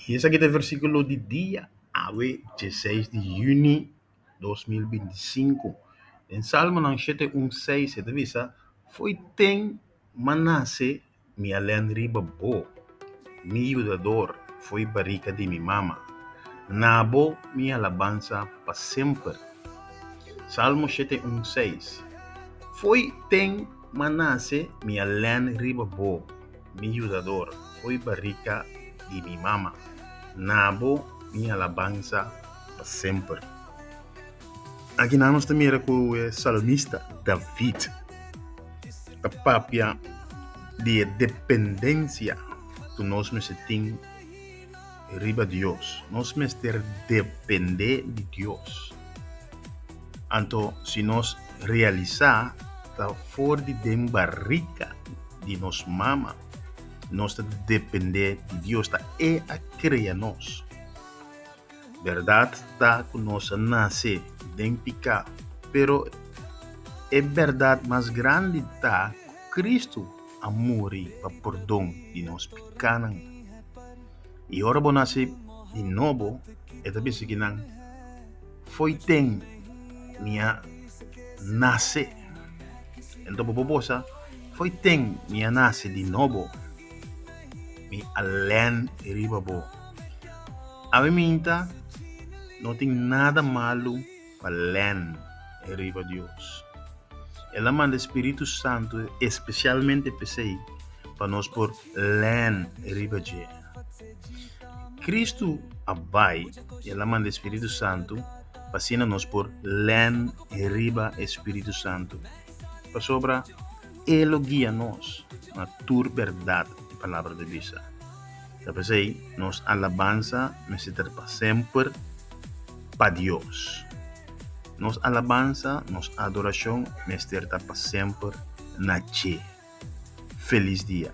I esaki ta e versíkulo di dia, awe dieseis di yüni 2025. Den Salmonan shete un seis e ta bisa, Fo'i ten m'a nase mi a lèn riba bo, mi yudador fo'i barika di mi mama. Na bo mi alabansa pa semper. Salmo shete un seis, Fo'i ten m'a nase mi a lèn riba bo, mi yudador, fo'i barika di mi mama. Na bo mi alabansa pa semper. Akinan nos ta mira ku e salmista David ta papia di e dependensia ku nos mester tin riba Dios. Nos mester depende di Dios. Anto si nos realisá ta for di den barika di nos mama nos ta dependé di Dios, ta E a krea nos. Bèrdat ta ku nos a nase den piká, pero e bèrdat mas grandi ta ku Kristu a muri pa pordon di nos pikánan. I ora bo nase di nobo, e ta bisa kinan, Fo'i ten mi a nase. Enton bo por bosa, Fo'i ten mi a nase di nobo, mi a lèn riba bo. Awe minta no tin nada malu pa lèn riba Dios. El a manda e spiritu santu espesialmente p'esei, pa nos por lèn riba dje. Kristu a bai i el a manda e spiritu santu pa asina nos por lèn riba e spiritu santu, pasobra e lo guia nos na tur bèrdat, e Palabra ta bisa. Ta p'esei nos alabansa mester ta pa semper pa Dios. Nos alabansa, nos adorashon mester ta pa semper na dje. Felis dia!